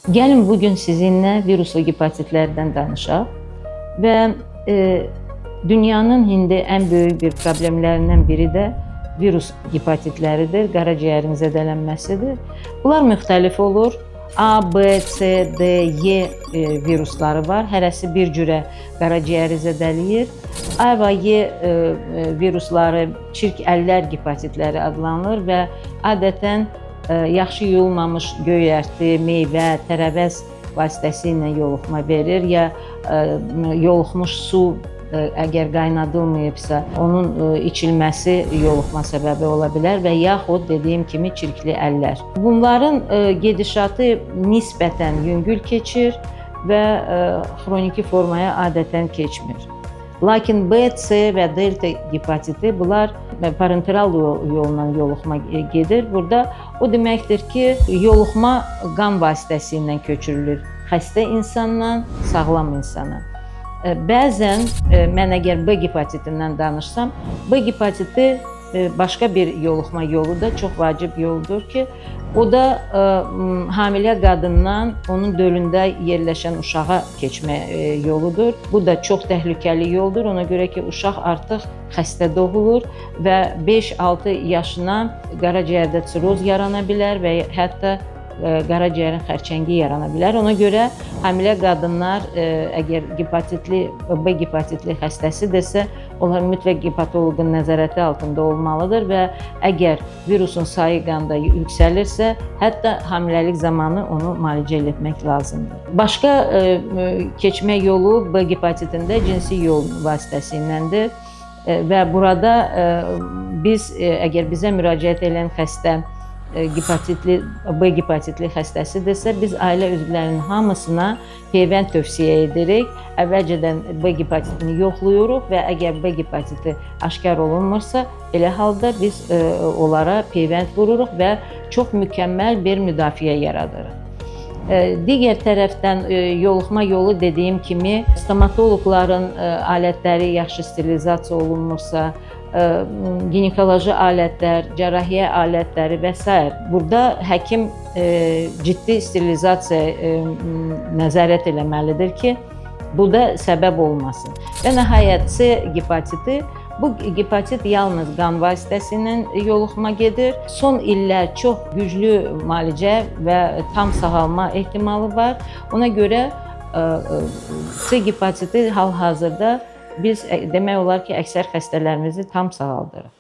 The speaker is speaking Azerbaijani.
Gəlin bu gün sizinlə viruslu gepatitlərdən danışaq və dünyanın indi ən böyük bir problemlərindən biri də virus gepatitləridir, qaraciyərin zədələnməsidir. Bunlar müxtəlif olur. A, B, C, D, E virusları var. Hərəsi bir cürə qaraciyəri zədələyir. A və E virusları çirk əllər gepatitləri adlanır və adətən yaxşı yuyulmamış göyərti, meyvə, tərəvəz vasitəsilə yoluxma verir ya yoluxmuş su əgər qaynadılmayıbsa, onun içilməsi yoluxma səbəbi ola bilər və yaxud dediyim kimi çirkli əllər. Bunların gedişatı nisbətən yüngül keçir və xroniki formaya adətən keçmir. Lakin B, C və delta gepatiti bunlar parenteral yolla yoluxma gedir. Burada o deməkdir ki, yoluxma qan vasitəsilə köçürülür xəstə insandan sağlam insana. Bəzən mən əgər B gepatitindən danışsam, B gepatiti başqa bir yoluxma yolu da çox vacib yoldur ki, o da hamilə qadından onun dölündə yerləşən uşağa keçmə yoludur. Bu da çox təhlükəli yoldur. Ona görə ki, uşaq artıq xəstə doğulur və 5-6 yaşına qaraciyərdə siroz yarana bilər və hətta qaraciyərin xərçəngi yarana bilər. Ona görə hamilə qadınlar əgər gepatitli, B gepatitli xəstəsidirsə, onlar mütləq gepatoloqun nəzarəti altında olmalıdır və əgər virusun sayı qanda yüksəlirsə, hətta hamiləlik zamanı onu müalicə etmək lazımdır. Başqa keçmə yolu B gepatitində cinsi yol vasitəsiyləndir. Və burada biz əgər bizə müraciət edən xəstə gepatitli, B gepatitli xəstəsidirsə, biz ailə üzvlərinin hamısına peyvənd tövsiyə edirik. Əvvəlcədən B gepatitini yoxlayırıq və əgər B gepatiti aşkar olunmursa, elə halda biz onlara peyvənd vururuq və çox mükəmməl bir müdafiə yaradırıq. Digər tərəfdən yoluxma yolu dediyim kimi stomatoloqların alətləri yaxşı sterilizasiya olunmursa, ginekoloji alətlər, cərrahiyyə alətləri və s. Burada həkim ciddi sterilizasiya nəzarət eləməlidir ki, bu da səbəb olmasın. Və nəhayət C gepatiti. Bu gepatit yalnız qan vasitəsilə yoluxma gedir. Son illər çox güclü müalicə və tam sağalma ehtimalı var. Ona görə C gepatiti hal-hazırda biz demək olar ki, əksər xəstələrimizi tam sağaldırıq.